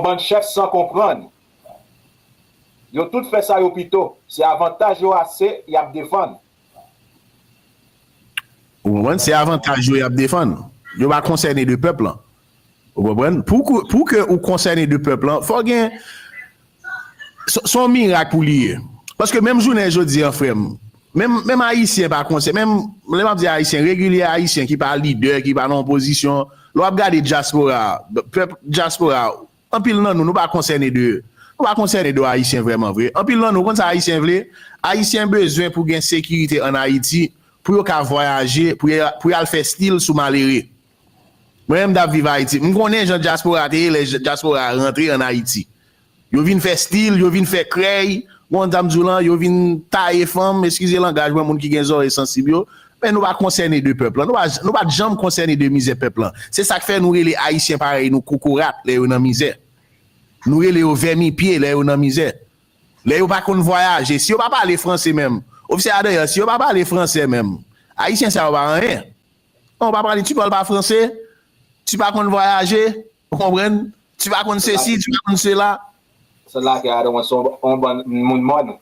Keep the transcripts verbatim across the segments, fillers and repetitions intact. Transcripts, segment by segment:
bann chèf san konprann. Yo tout fè sa yo pito. Se avantaj yo ase y ap defann. Ou konprann? Se avantaj yo y ap defann. Yo pa konsène de pèp lan. Ou konprann? Pou ke, pou ke ou konsène de pèp lan, fò gen. Se yon mirak pou li ye. Paske menm jounen jodi an, frè m, menm, menm Ayisyen pa konsène, menm lè m ap di Ayisyen, regilye Ayisyen ki pa lidè, ki pa nan yon pozisyon, lè w ap gade dyaspora, pèp dyaspora, anpil nan nou, nou pa konsène de, nou pa konsène de Ayisyen vrèman vre. Anpil nan nou, konn sa Ayisyen vle? Ayisyen bezwen pou gen sekirite ann Ayiti, pou yo ka vwayaje, pou y, pou y al fè stil sou malere. Mwen menm m t ap viv Ayiti. M konnen jan dyaspora te ye lè dyaspora rantre ann Ayiti. Yo vin fè stil, yo vin fè krèy, ou konn sa m di w lan, yo vin taye fanm, eskize langaj mwen, moun ki gen zòrèy sansib yo, men nou pa konsène de pèp lan. Nou pa, nou pa t janm konsène de mizè pèp lan. Se sa k fè nou rele Ayisyen parèy nou kokorat lè yo nan mizè. Nou rele yo vèmipye lè yo nan mizè. Lè yo pa konn vwayaje, si yo pa pale franse menm, ofisyè a dayè, si yo pa pale franse menm, Ayisyen sa yo pa anyen. Non, ou pa pale, tu parles pas français, tu pa konn vwayaje, ou konprann? Tu pa konn sesi, tu pa konn sela. Sèl la ke a dwen se yon bann moun mòn.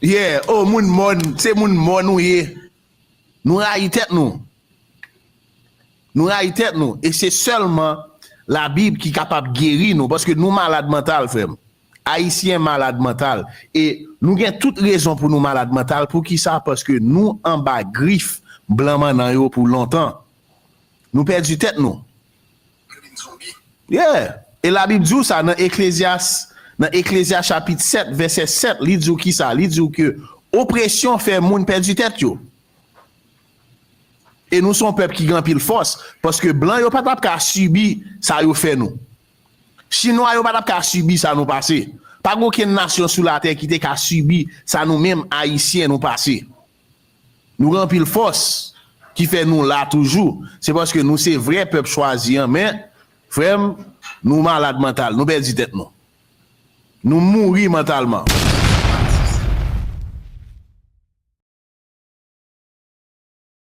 Yeah, oh, moun mòn, se moun mòn ou ye. Nou rayi tèt nou. Nou rayi tèt nou. E se sèlman Labib ki kapab geri nou, paske nou malad mantal, frè m. Ayisyen malad mantal. E nou gen tout rezon pou nou malad mantal. Poukisa? Paske nou anba grif blan mannan yo pou lontan. Nou pèdi tèt nou. Yeah. E Labib di w sa nan Eklezyas, nan Eklezyas chapit sèt, vèsè sèt, li di w kisa? Li di w ke opresyon fè moun pèdi tèt yo. E nou se yon pèp ki gen anpil fòs, paske blan yo pa t ap ka sibi sa yo fè nou. Chinwa yo pa t ap ka sibi sa nou pase. Pa gen okenn nasyon sou latè ki te ka sibi sa nou menm Ayisyen nou pase. Nou gen anpil fòs ki fè nou la toujou. Se paske nou se vrè pèp chwazi an, men, frè m, nou malad mantal, nou pèdi tèt nou. Nou mouri mantalman.